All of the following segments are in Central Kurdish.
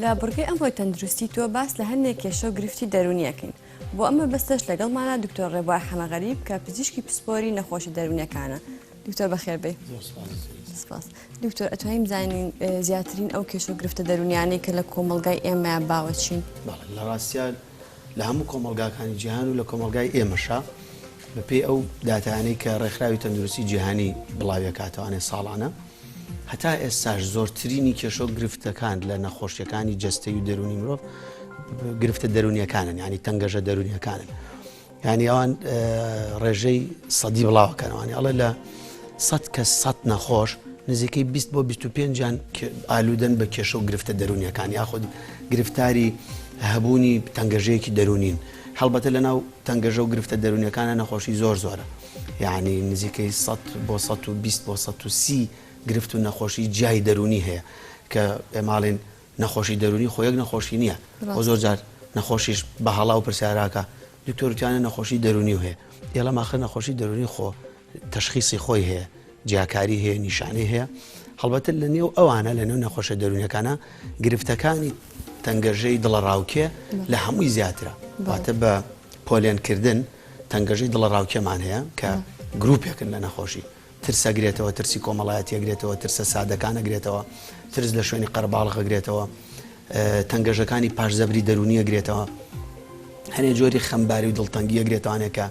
لە بڕگەی ئەمڕۆی تەندروستی تۆ باس لە هەندێک کێشە و گرفتی دەروونی ئەکەین. بۆ ئەم مەبەستەش لەگەڵمانە دکتۆر ڕێبوار حەمەغەریب کە پزیشکی پسپۆری نەخۆشی دەروونیەکانە. دکتۆر بەخێر بێی. زۆر سپاس. سپاس. دکتۆر ئەتوانین بزانین زیاترین ئەو کێشە و گرفتە دەروونیانەی کە لە کۆمەڵگای ئێمە باوە چین؟ بەڵێ لە ڕاستیا لە هەموو کۆمەڵگاکانی جیهان و لە کۆمەڵگای ئێمەشا بەپێی ئەو داتایانەی کە ڕێکخراوی تەندروستی جیهانی بڵاویەکاتەوانێ ساڵانە هەتا ئێستاش زۆرترینی کێشە و گرفتەکان لە نەخۆشیەکانی جەستەی و دەروونی مرۆڤ گرفتە دەروونیەکانن ینی تەنگەژە دەروونیەکانن ینی ئەوان ڕێژەی سەدی بڵاوەکەنەوەنی ئەڵێ لە سە کەس سە نەخۆش نزیکەی 20 بۆ 25یان ئالوودەن بە کێشە و گرفتە دەروونیەکان یاخود گرفتاری هەبوونی تەنگەژەیەکی دەروونین هەڵبەتە لەناو تەنگەژە و گرفتە دەروونیەکانە نەخۆشی زۆر زۆرە یەعنی نزیکەی 100 بۆ 120 بۆ 130 گرفت و نەخۆشی جیای دەروونی هەیە کە ئێماڵین نەخۆشی دەروونی خۆ یەک نەخۆشی نییە خۆ زۆر جار نەخۆشیش بە هەڵا و پرسیاراکە دکتۆر وتیانە نەخۆشی دەروونی هەیە ئێڵە ماخر نەخۆشی دەروونی خۆ تەشخیسی خۆی هەیە جیاکاری هەیە نیشانەی هەیە هەڵبەتە لە نێو ئەوانە لە نێو نەخۆشە دەروونیەکانە گرفتەکانی تەنگەژەی دڵەڕاوکێ لە هەمووی زیاترە واتە بە پۆلێنکردن تەنگەژەی دڵەڕاوکێمان هەیە کە گروپێکن لە نەخۆشی ترس ئەگرێتەوە، ترسی کۆمەڵایەتی ئەگرێتەوە، ترسە سادەکان ئەگرێتەوە، ترس لە شوێنی قەرەباڵغ ئەگرێتەوە، تەنگەژەکانی پاش زەبری دەروونی ئەگرێتەوە، هەنێ جۆری خەمباری و دڵتەنگی ئەگرێتەوانێ کە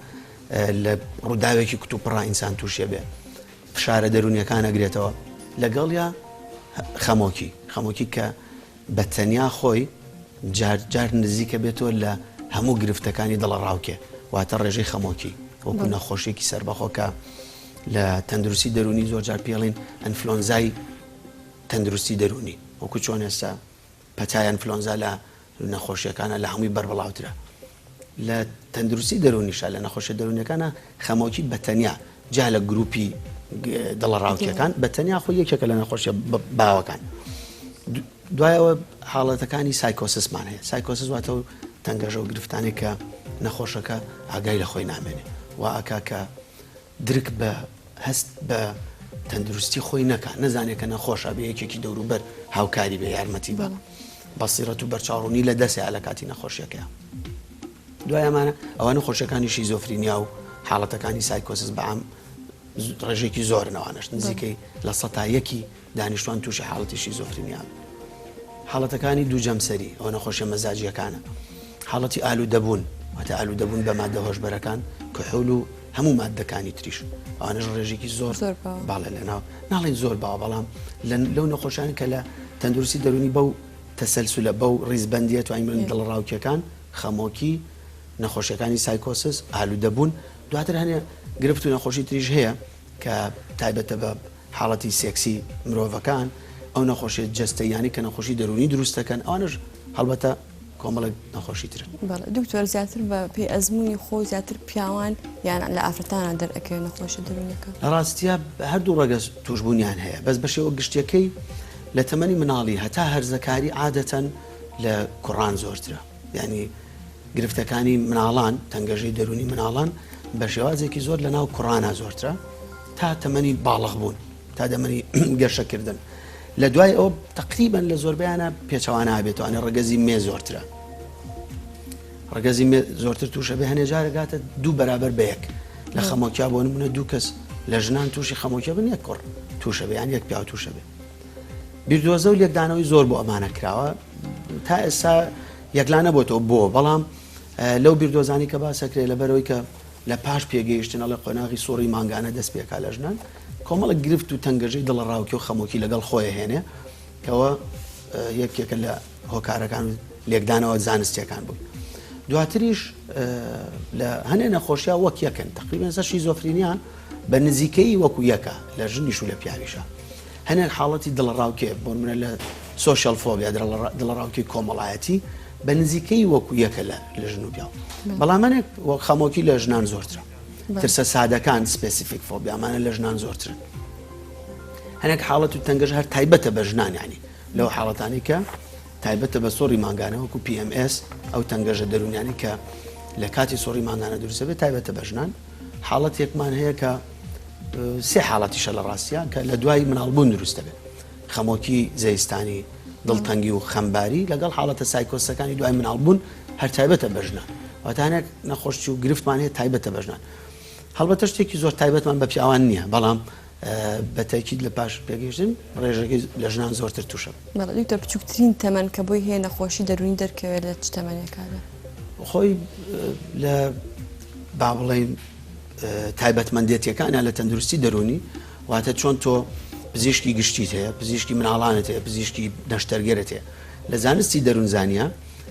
لە ڕووداوێکی کتوپڕا ئینسان تووشێ بێ، فشارە دەروونیەکان ئەگرێتەوە، لەگەڵیا خەمۆکی، خەمۆکی کە بە تەنیا خۆی جار جار نزیکە بێتەوە لە هەموو گرفتەکانی دڵەڕاوکێ، واتە ڕێژەی خەمۆکی وەکو نەخۆشیەکی سەربەخۆ کە لە تەندروستی دەروونی زۆر جار پێڵین ئەنفلۆنزای تەندروستی دەروونی وەکو چۆن ئێستا پەتای ئەنفلۆنزا لە نەخۆشیەکانە لە هەمووی بەربڵاوترە لە تەندروستی دەروونیشا لە نەخۆشیە دەروونیەکانە خەمۆکی بە تەنیا جا لە گروپی دڵەڕاوکیەکان بە تەنیا خۆی یەکێکە لە نەخۆشیە باوەکان دوایەوە حاڵەتەکانی سایکۆسسمان هەیە سایکۆسس واتە و تەنگەژە و گرفتانێک کە نەخۆشەکە ئاگای لە خۆی نامێنێ و ئاکا کە درک بە هەست بە تەندروستی خۆی نەکا نەزانێت کە نەخۆشە بێ یەکێکی دەوروبەر هاوکاری بێ یارمەتی بە بەسیرەت و بەرچاوڕوونی لە دەستیا لە کاتی نەخۆشیەکەیا. دوای ئەمانە ئەوە نەخۆشیەکانی شیزۆفرینیا و حاڵەتەکانی سایکۆسس بەعام ڕێژێکی زۆرن ئەوانەش نزیکەی لە سەتا یەکی دانیشتوان تووشی حاڵەتی شیزۆفرینیا بن. حاڵەتەکانی دوو جەمسەری ئەو نەخۆشیە مەزاجیەکانە حاڵەتی ئالوودەبوون واتە ئالوودەبوون بە مادە هۆشبەرەکان کحول و هەموو مادەکانی تریش ئەوانەش ڕێژێکی زۆر باڵێ لەناو ناڵێن زۆر باوە بەڵام لەو نەخۆشانی کە لە تەندروستی دەرونی بەو تەسەلسولە بەو ڕیزبەندیە توانین بڵێین دڵەڕاوکێکان خەمۆکی نەخۆشیەکانی سایکۆسس ئالوودەبوون دواتر هەنێ گرفت و نەخۆشی تریش هەیە کە تایبەتە بە حاڵەتی سێکسی مرۆڤەکان ئەو نەخۆشیە جەستەییانەی کە نەخۆشی دەروونی دروست دەکەن ئەوانەش هەڵبەتە کۆمەڵێک نەخۆشی ترن. بەڵێ دکتۆر زیاتر بە پێی ئەزموونی خۆ زیاتر پیاوان یان لە ئافرەتانە دەرئەکەوێت نەخۆشیە دەروونیەکان؟ لە ڕاستیا هەردوو ڕەگەز توشبوونیان هەیە بەس بە شێوە گشتیەکەی لە تەمەنی مناڵی هەتا هەرزەکاری عادەتەن لە کوڕان زۆرترە یانی گرفتەکانی مناڵان تەنگەژەی دەروونی مناڵان بە شێوازێکی زۆر لە ناو کوڕانە زۆرترە تا تەمەنی باڵغ بوون تا دەمەنی گەشەکردن لە دوای ئەوە تقریبان لە زۆربیانە پێچەوانە بێتوانێت ڕگەزی مێ زۆرترە ڕگەزی مێ زۆرتر تووشە بێ هەنێ جارە گاتە دوو بەرابەر بە یەک لە خەمۆکیا بۆ نمونە دوو کەس لە ژنان تووشی خەمۆکە بن یەک کوڕ تووشە بێ یان یەک پیاو تووشە بێ بیردۆزە و لێکدانەوەی زۆر بۆ ئەمانە کراوە تا ئێستا یەکلا نەبۆتەوە بۆ بەڵام لەو بیردۆزانی کە باسەکرێ لەبەرەوەی کە لە پاش پێگەیشتن ئەڵێ قۆناغی سوڕی مانگانە دەست پێکا لە ژنان کۆمەڵک گرفت و تەنگەژەی دڵەڕاوکێ و خەمۆکی لەگەڵ خۆی هێنێ کەەوە یەکێکە لە هۆکارەکان و لێکدانەوە زانستیەکان بوون. دواتریش لە هەنێ نەخۆشییا وەک یەکەن تقریبا سەر شیزۆفرینیا بە نزیکەی وەکو یەکە لە ژنیش و لە پیاویشە هەنێک حاڵەتی دڵەڕاوکێ بۆ نمونە لە social phobia دڵەڕاوکێی کۆمەڵایەتی بە نزیکەی وەکو یەکە لە لە ژن و پیاو بەڵام هەنێک وەک خەمۆکی لە ژنان زۆرترە ترسە سادەکان specific phobia ئەمانە لە ژنان زۆرترن هەنێک حاڵەت و تەنگەژە هەر تایبەتە بە ژنان یانی لەو حاڵەتانی کە تایبەتە بە سوڕی مانگانە وەکو PMS ئەو تەنگەژە دەروونیانی کە لە کاتی سوڕی مانگانە دروستە بێت تایبەتە بە ژنان حاڵەتێکمان هەیە کە سێ حاڵەتیشە لە ڕاستیا کە لە دوای مناڵبوون دروست دەبێت خەمۆکی زەیستانی. دڵتەنگی و خەمباری لەگەڵ حاڵەتە سایکۆسەکانی دوای مناڵبوون هەر تایبەتە بە ژنان. واتە هەنێک نەخۆشی و گرفتمان هەیە تایبەتە بە ژنان. هەڵبەتە شتێکی زۆر تایبەتمان بە پیاوان نییە، بەڵام بە تەئکید لە پاش پێگەیشتن ڕێژەکەی لە ژنان زۆرتر تووشە. بەڵێ دکتۆر بچووکترین تەمەن کە بۆی هەیە نەخۆشی دەروونی دەرکەوێت لە چ تەمەنێکابێ؟ خۆی لە با بڵێین تایبەتمەندێتیەکانیان لە تەندروستی دەروونی واتە چۆن تۆ پزیشکی گشتیت هەیە پزیشکی مناڵانت هەیە پزیشکی نەشتەرگەرت هەیە لە زانستی دەروونزانە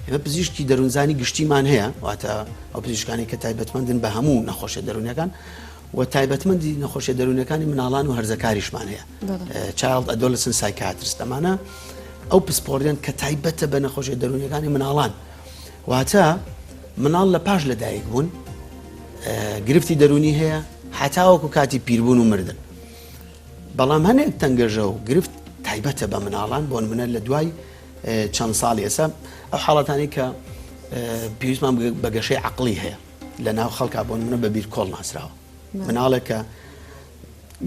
ئێمە پزیشکی دەروونزانی گشتیمان هەیە واتە ئەو پزیشکانی کە تایبەتمەندن بە هەموو نەخۆشیە دەروونیەکان و تایبەتمەندی نەخۆشیە دەروونەکانی مناڵان و هەرزەکاریشمان هەیە child adolescent psychiatrist ئەمانە ئەو پسپۆریان کە تایبەتە بە نەخۆشیە دەروونیەکانی مناڵان واتە مناڵ لە پاش لەدایک بوون گرفتی دەروونی هەیە هەتاوەکو کاتی پیربوون و مردن بەڵام هەنێک تەنگەژە و گرفت تایبەتە بە مناڵان بۆ نمونە لە دوای چەند ساڵی ئێستا ئەو حاڵەتانی کە پێویستمان بە گەشەی عقلی هەیە لە ناو خەڵکا بۆ نمونە بە بیرکۆڵ ناسراوە مناڵێک کە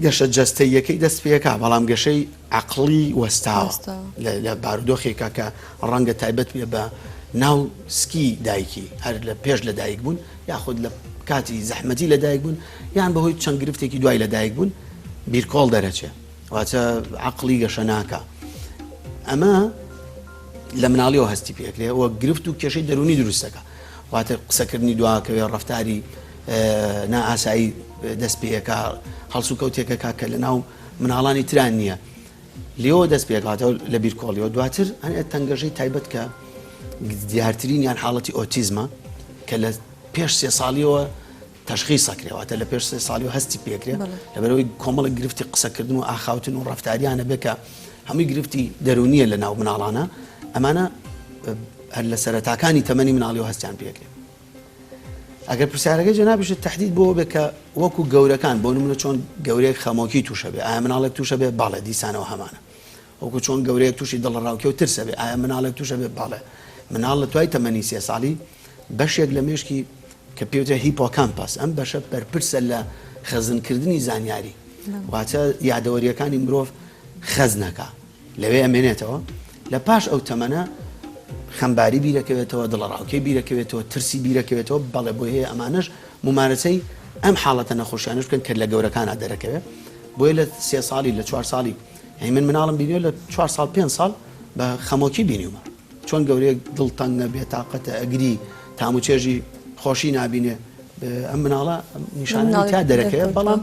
گەشە جەستەییەکەی دەست پێکا بەڵام گەشەی عەقڵی وەستاوە لە بارودۆخێکا کە ڕەنگە تایبەت بێ بە ناو سکی دایکی هەر لە پێش لە دایک بوون یاخود لە کاتی زەحمەتی لە دایک بوون یان بەهۆی چەند گرفتێکی دوای لە دایک بوون بیرکۆڵ دەرەچێ واتە عەقڵی گەشە ناکا ئەمە لە مناڵیەوە هەستی پێکرێ و گرفت و کێشەی دەرونی دروستەکە واتە قسەکردنی دواکەوێ ڕفتاری نائاسایی دەست پێەکە هەڵسوکەوتێکەکە کە لە ناو مناڵانی تران نییە لێەوە دەست پێکاتەوە لە بیرکۆڵیەوە دواتر هەنێ تەنگەژەی تایبەت کە دیارترین یان حاڵەتی ئۆتیزمە کە لە پێش سێ ساڵیەوە تەشخیص ئەکرێ واتە لە پێش سێ ساڵیەوە هەستی پێکرێ لەبەرەوەی کۆمەڵێک گرفتی قسەکردن و ئاخاوتن و ڕەفتاریانە بێ کە هەمووی گرفتی دەرونیە لە ناو مناڵانە ئەمانە هەر لە سەرەتاکانی تەمەنی مناڵیەوە هەستیان پێکرێ ئەگەر پرسیارەکەی جەنابیشت تهدید بۆ بێ کە وەکو گەورەکان بۆ نمونە چۆن گەورەیەک خەمۆکی تووشە بێ ئایا مناڵێک تووشە بێ بەڵێ دیسانەوە هەمانە وەکو چۆن گەورەیەک تووشی دڵەڕاوکێ و ترسە بێ ئایا مناڵێک تووشە بێ بەڵێ مناڵ لە دوای تەمەنی سێ ساڵی بەشێک لە مێشکی کە پێوترێ hippocampus ئەم بەشە بەرپرسە لە خەزنکردنی زانیاری واتە یادەوەریەکانی مرۆڤ خەزنەکە لەوێ ئەمێنێتەوە لە پاش ئەو تەمەنە خەمباری بیرەکەوێتەوە دڵەڕاوکێ بیرەکەوێتەوە ترسی بیرەکەوێتەوە بەڵێ بۆی هەیە ئەمانەش مومارەسەی ئەم حاڵەتە نەخۆشیانەش بکەن کە لە گەورەکانە دەرەکەوێت بۆیە لە سێ ساڵی لە چوار ساڵی یعنی من مناڵم بینیوە لە چوار ساڵ پێنج ساڵ بە خەمۆکی بینیومە چۆن گەورەیەک دڵتەنگە بێتاقەتە ئەگری تام و چێژی خۆشی نابینێ ئەم مناڵە نیشانەی تیا دەرەکەوێت بەڵام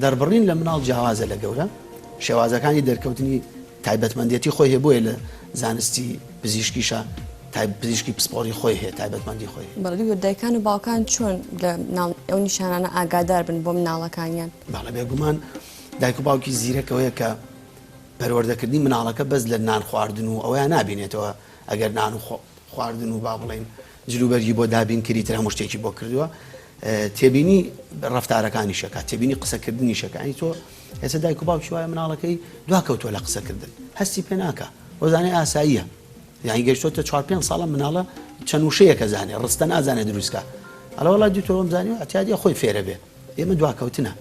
دەربڕین لە مناڵ جیاوازە لە گەورە شێوازەکانی دەرکەوتنی تایبەتمەندێتی خۆی هەیە بۆیە لە زانستی پزیشکیشە پزیشکی پسپۆری خۆی هەیە تایبەتمەندی خۆی بەڵێ دایکان و باوکان چۆن لە ئەو نیشانانە ئاگادار بن بۆ مناڵەکانیان بەڵێ بێگومان دایک و باوکی زیرەکەوەیە کە پەروەردەکردنی مناڵەکە بەس لە نان خواردن و ئەوەیان نابینێتەوە ئەگەر نان و خواردن و با بڵێین جلوبەرگی بۆ دابین کری تر هەموو شتێکی بۆ کردووە تێبینی ڕفتارەکانی شەکات تێبینی قسەکردنی شەکانی تۆ ئێستا دایک و باوکی وایە مناڵەکەی دوا کەوتووە لە قسەکردن هەستی پێ ناکە وەزانێ ئاساییە یانی گەشتۆتە چوار پێنج ساڵە مناڵە چەند وشەیەکە زانێ ڕستە نازانێ دروستکە ئەڵێ وەڵا دکتۆر وەم زانیوە ئەتیادیە خۆی فێرە بێ ئێمە دواکەوتنە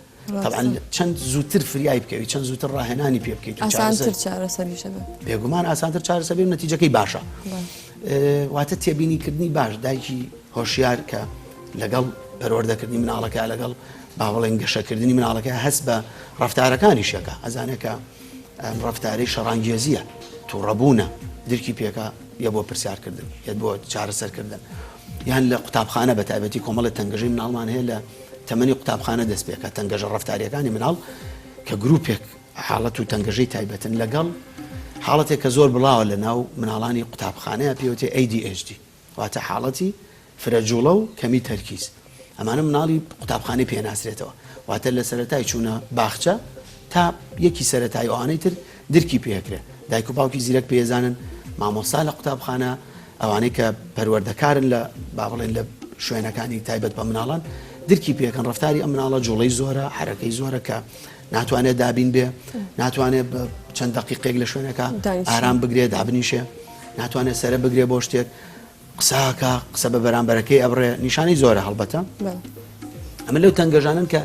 طبعا چەند زووتر فریای بکەوی چەند زووتر ڕاهێنانی پێ بکەیت ئاسانتر چارەسەریشە بێ بێگومان ئاسانتر چارەسەر بێ نەتیجەکەی باشە واتە تێبینیکردنی باش دایکی هۆشیار کە لەگەڵ پەروەردەکردنی مناڵەکە لەگەڵ با بڵێن گەشەکردنی مناڵەکە هەست بە ڕفتارەکانی شەکە ئەزانێت کە ئەم ڕفتارەی شەڕانگێزیە تووڕەبوونە درکی پێکە یە بۆ پرسیارکردن یە بۆ چارەسەرکردن یان لە قوتابخانە بە تایبەتی کۆمەڵی تەنگەژەی مناڵمان هەیە لە تەمەنی قوتابخانە دەست پێکا تەنگەژە ڕەفتاریەکانی مناڵ کە گروپێک حاڵەت و تەنگەژەی تایبەتن لەگەڵ حاڵەتێک کە زۆر بڵاوە لە ناو مناڵانی قوتابخانەیە پێوتێ ADHD واتە حاڵەتی فرە جوڵە و کەمی تەرکیز ئەمانە مناڵی قوتابخانەی پێناسرێتەوە واتە لە سەرەتای چوونە باخچە تا یەکی سەرەتای ئەوانەی تر درکی پێکرێ دایک و باوکی زیرەک پێزانن مامۆستا لە قوتابخانە ئەوانەی کە پەروەردەکارن لە با بڵێن لە شوێنەکانی تایبەت بە مناڵان درکی پێکەن ڕفتاری ئەم مناڵە جوڵەی زۆرە حرەکەی زۆرە کە ناتوانێت دابین بێ ناتوانێت بە چەند دقیقێک لە شوێنەکە ئارام بگرێ دابنیشێ ناتوانێت سرە بگرێ بۆ شتێک قساکە قسە بە بەرامبەرەکەی ئەبڕێ نیشانەی زۆرە هەڵبەتە ئەمە لەو تەنگەژانن کە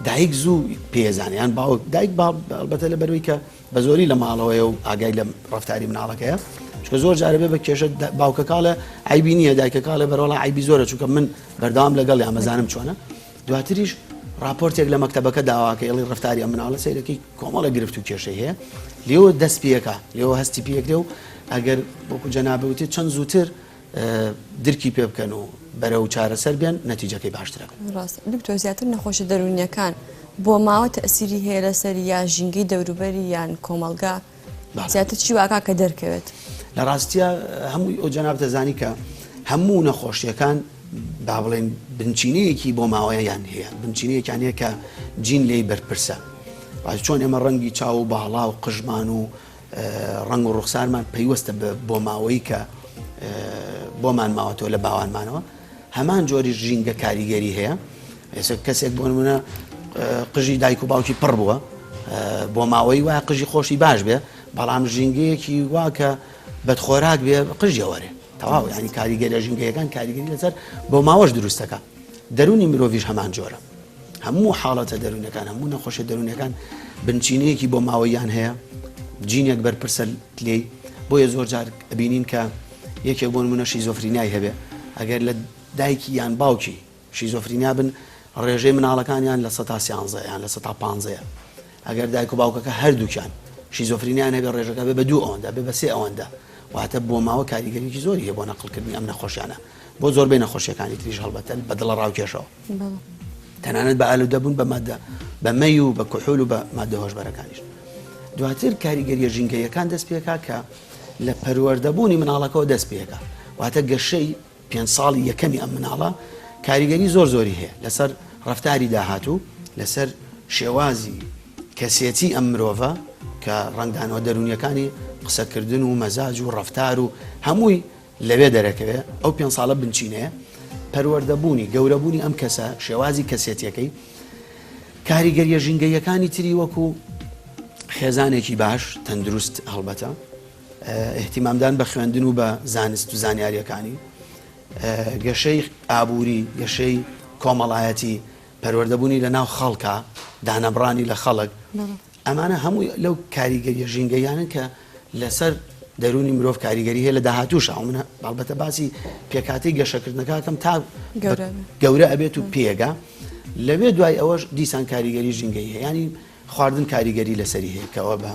دایک زوو پێزانیان باوک دایک با هەڵبەتە لە بەروی کە بە زۆری لە ماڵەوەیە و ئاگای لە ڕەفتاری مناڵەکەیە. چونکە زۆر جارە بێ بە کێشە باوکەکاڵێ عیبی نییە دایکەکاڵێ بەرەوەڵا عیبی زۆرە چونکە من بەردەوام لەگەڵ یامەزانم چۆنە دواتریش ڕاپۆرتێک لە مەکتەبەکە داواکە ئەڵی ڕفتاری ئەم مناڵە سەیرەکەی کۆمەڵە گرفت و کێشەی هەیە لێوە دەست پێەکە لێوە هەستی پێکرێ و ئەگەر وەکو جەنابت وتت چەند زووتر درکی پێ بکەن و بەرەو چارەسەر بێن نەتیجەکەی باشترە. ڕاستە دکتۆر زیاتر نەخۆشە دەروونیەکان بۆ ماوە تەئسیری هەیە لەسەری یا ژینگەی دەوروبەری یان کۆمەڵگا زیاتر چی واکا کە دەرکەوێت؟ لە ڕاستیا هەمووی ئەو جەنابت دەزانی کە هەموو نەخۆشیەکان با بڵێن بنچینەیەکی بۆ ماوەیان هەیە بنچینەیەکیان هەیە کە جین لێی بەرپرسە چۆن ئێمە ڕەنگی چاو و باڵا و قژمان و ڕەنگ و ڕوخسارمان پەیوەستە بە بۆماوەیی کە بۆمان ماوەتەوە لە باوانمانەوە هەمان جۆری ژینگە کاریگەری هەیە ئێستا کەسێک بۆ نمونە قژی دایک و باوکی پڕ بووە بۆ ماوەی وایە قژی خۆشی باش بێ بەڵام ژینگەیەکی وا کە بەدخۆراک بێ قژیەوەرێ تەواو ینی کاریگەریە ژینگەیەکان کاریگەری لەسەر بۆ ماوەش دروستەکە دەرونی مرۆڤیش هەمان جۆرە هەموو حاڵەتە دەروونەکان، هەموو نەخۆشیە دەروونیەکان بنچینەیەکی بۆ ماوەییان هەیە، جینێک بەرپرسە لێی، بۆیە زۆر جار ئەبینین کە یەکێک بۆ نمونە شیزۆفرینیای هەبێ ئەگەر لە دایکی یان باوکی شیزۆفرینیا بن ڕێژەی مناڵەکانیان لە سەتا سیانزە یان لە سەتا پانزەیە ئەگەر دایک و باوکەکە هەردووکیان شیزۆفرینیان هەبێ ڕێژەکە بێ بە دوو ئەوەندە بێ بە سێ ئەوەندە واتە بۆ ماوە کاریگەریی زۆری هەیە بۆ نەقڵکردنی ئەم نەخۆشیانە بۆ زۆربەی نەخۆشیەکانی تریش هەڵبەتە بە دڵەڕاوکێشەوە. تەنانەت بە ئالوودەبوون بە مادە بە مەی و بە کحول و بە مادە هۆشبەرەکانیش دواتر کاریگەریە ژینگەیەکان دەست پێکا کە لە پەروەردەبوونی مناڵەکەەوە دەست پێکا واتە گەشەی پێ ساڵی یەکەمی ئەم مناڵە کاریگەری زۆر زۆری هەیە لەسەر ڕفتاری داهاتوو لەسەر شێوازی کەسێتی ئەم مرۆڤە کە ڕەنگدانەوە دەرونیەکانی قسەکردن و مەزاج و ڕفتار و هەمووی لەوێ دەرەکەوێ، ئەو پێنج ساڵە بنچینەیە، پەروەردەبوونی، گەورەبوونی ئەم کەسە، شێوازی کەسێتیەکەی، کاریگەریە ژینگەییەکانی تری وەکو خێزانێکی باش، تەندروست هەڵبەتە، ئیهتیمامدان بە خوێندن و بە زانست و زانیاریەکانی، گەشەی ئابووری، گەشەی کۆمەڵایەتی، پەروەردەبوونی لە ناو خەڵکا، دانەبڕانی لە خەڵک، ئەمانە هەمووی لەو کاریگەریە ژینگەییانەن کە لەسەر دەروونی مرۆڤ کاریگەری هەیە لە داهاتووشا. من هەڵبەتە باسی پێکهاتەی گەشەکردنەکە ئەکەم تا گەورە ئەبێت و پێگا لەوێ دوای ئەوەش دیسان کاریگەری ژینگەیی هەیە ینی خواردن کاریگەری لەسەری هەیە کەەوە بە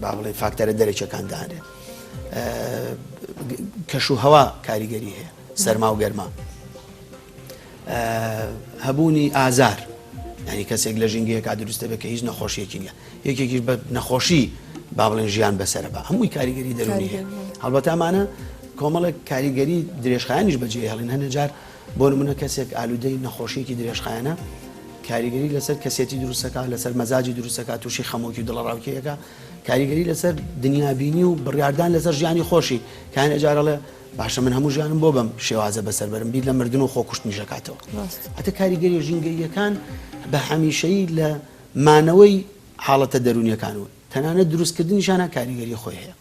با بڵێن فاکتەرە دەرەکیەکان دانرێت کەش و هەوا کاریگەری هەیە سەرما و گەرما هەبوونی ئازار یعنی کەسێک لە ژینگەیەکا دروست دەبێت کە هیچ نەخۆشیەکی نییە یەکێکیش بە نەخۆشی با بڵێن ژیان بەسەرە بە هەمووی کاریگەری دەروونی هەیە هەڵبەتە ئەمانە کۆمەڵێک کاریگەری درێژخایەنیش بەجێ هێڵین هەنێ جار بۆ نمونە کەسێک ئالوودەی نەخۆشیەکی درێژخایەنە کاریگەری لەسەر کەسێتی دروستەکە لەسەر مەزاجی دروستەکە تووشی خەمۆکی و دڵەڕاوکێیەکە کاریگەری لەسەر دنیابینی و بڕیاردان لەسەر ژیانی خۆشی کانێ جارەڵێ باشە من هەموو ژیانم بۆ بەم شێوازە بەسەر بەرم بیر لە مردن و خۆکوشتنیش ئەکاتەوە. هەتا کاریگەریە ژینگەییەکان بە هەمیشەیی لە مانەوەی حاڵەتە دەروونیەکان و تەنانەت دروستکردنیشیان کاریگەری خۆی هەیە.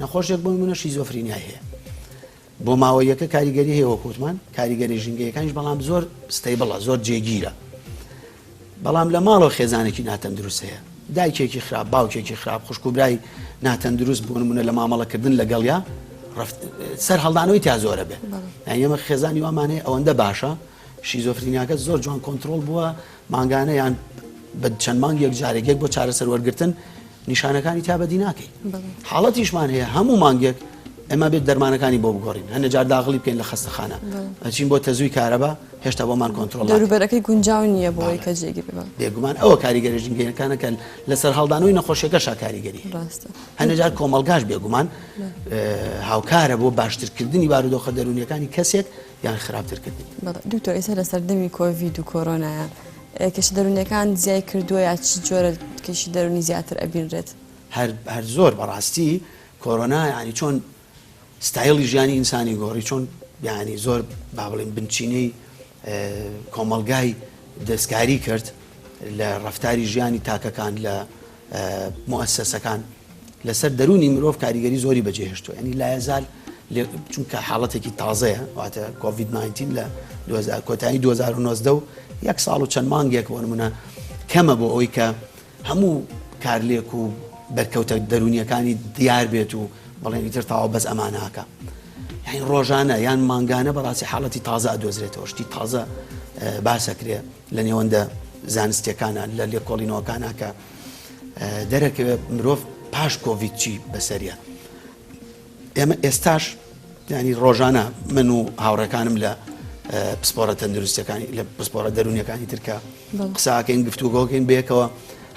نەخۆشێک بۆ نمونە شیزۆفرینیای هەیە بۆ ماوەیەکە کاریگەری هەیە وەکوتمان کاریگەری ژینگەیەکانیش بەڵام زۆر stable ە زۆر جێگیرە. بەڵام لە ماڵەوە خێزانێکی ناتەندروست هەیە، دایکێکی خراپ، باوکێکی خراپ، خوشک و برای ناتەندروست بۆ نمونە لە مامەڵەکردن لەگەڵیا سەر هەڵدانەوەی تیا زۆرە بێ. یانی ئێمە خێزانی وامان هەیە ئەوەندە باشە شیزۆفرینیاکە زۆر جوان کۆنترۆڵ بووە مانگانە یان بە چەند مانگێک جارێک یەک بۆ چارەسەر وەرگتن نیشانەکانی تا بەدی ناکەی حاڵەتیشمان هەیە هەموو مانگێک ئێمە بێت دەرمانەکانی بۆ بگۆڕین هەنە جار داغڵی بکەین لە خەستەخانە ئەچین بۆ تەزووی کارەبا هێشتا بۆمان کۆنترۆڵ دەوروبەرەکەی گونجاو نییە بۆی کە جێگیر بێ بێگومان ئەوە کاریگەری ژینگەیەکانە کە لەسەر هەڵدانەوەی نەخۆشیەکەشا کاریگەری ڕاستە هەنە جار کۆمەڵگاش بێگومان هاوکارە بۆ باشترکردنی بارودۆخە دەروونیەکانی کەسێک یان خراپترکردنی. دکتۆر ئێستا لە سەردەمی کۆڤید و کۆرۆنایە کێشە دەروونیەکان زیای کردووە یا چ جۆرە کێشی دەروونی زیاتر ئەبینرێت؟ هەر هەر زۆر بەڕاستی کۆرۆنا یعنی چۆن ستایڵی ژیانی ئینسانی گۆڕی چۆن یعنی زۆر با بڵێن بنچینەی کۆمەڵگای دەستکاری کرد لە ڕەفتاری ژیانی تاکەکان لە موئەسەسەکان لەسەر دەروونی مرۆڤ کاریگەری زۆری بەجێهێشتووە یعنی لایەزال چونکە حاڵەتێکی تازەیە واتە کۆڤید 19 لە کۆتایی 2019 و یەک ساڵ و چەند مانگێک بۆ نمونە کەمە بۆ ئەوەی کە هەموو کارلێک و بەرکەوتە دەرونیەکانی دیار بێت و بەڵێن ئیتر تەواو بەس ئەماناکە یعنی ڕۆژانە یان مانگانە بەڕاستی حاڵەتی تازە ئەدۆزرێتەوە شتی تازە باسەکرێ لە نێوەندە زانستیەکانە لە لێکۆڵینەوەکانە کە دەرەکەوێت مرۆڤ پاش کۆڤید چی بەسەریە ئێمە ئێستاش ینی ڕۆژانە من و هاوڕێکانم لە پسپۆرە تەندروستەکانی لە پسپۆرە دەرونیەکانی ترکە قساکەین گفتوگۆکەین بەیەکەوە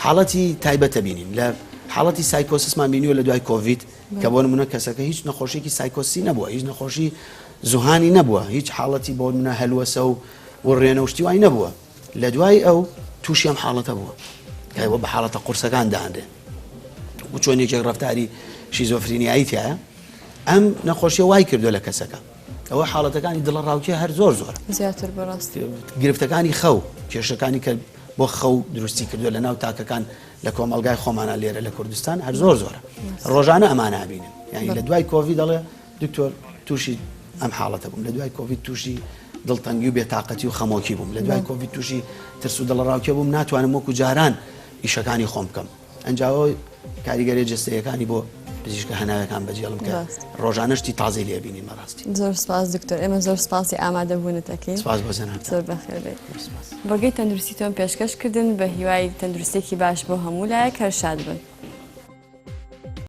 حاڵەتی تایبەتە بینین لە حاڵەتی سایکۆسسمان بینیوە لە دوای کۆڤید کە بۆ نمونە کەسەکە هیچ نەخۆشیێکی سایکۆسی نەبووە هیچ نەخۆشی زوهانی نەبووە هیچ حاڵەتی بۆ منە هەلوەسە و وڕێنە و شتی وای نەبووە لە دوای ئەو تووشی ئەم حاڵەتە بووە کە ئەوە بە حاڵەتە قورسەکان دانرێ و چۆن یەکێک ڕفتاری شیزۆفرینیایی تایە ئەم نەخۆشیە وای کردو لە کەسەکە ئەوە حاڵەتەکانی دڵە ڕاوکێ هەر زۆر زۆر زیاتر بەڕاستی گرفتەکانی خەو کێشەکانی کە بۆ خەو دروستی کردو لە ناو تاکەکان لە کۆمەلگای خۆمانە لێرە لە کوردستان هەر زۆر زۆرە ڕۆژانە ئەمانە بینن یعنی لە دوای کۆڤی دەڵێ دکتۆر تووشی ئەم حاڵەتە بووم لە دوای کۆڤید تووشی دڵتەنگی و بێتاقەتی و خەمۆکی بووم لە دوای کۆڤید تووشی ترس و دڵەڕاوکێ بووم ناتوانم وەکو جاران ئیشەکانی خۆم بکەم ئەنجاوە کاریگەری جەستەیەکانی بۆ پزیشکە هەناوەکان بەجێڵم کە ڕۆژانە شتی تازەی لێ بینین بەڕاستی زۆر سپاس دکتۆر ئێمە زۆر سپاسی ئامادەبوونت ئەکەین سپاس بۆ جەنابتان زۆر بەخێر بێیت بەڵگەی تەندروستی تۆم پێشکەش کردن بە هیوای تەندروستێکی باش بۆ هەموو لایەک هەر شاد بن.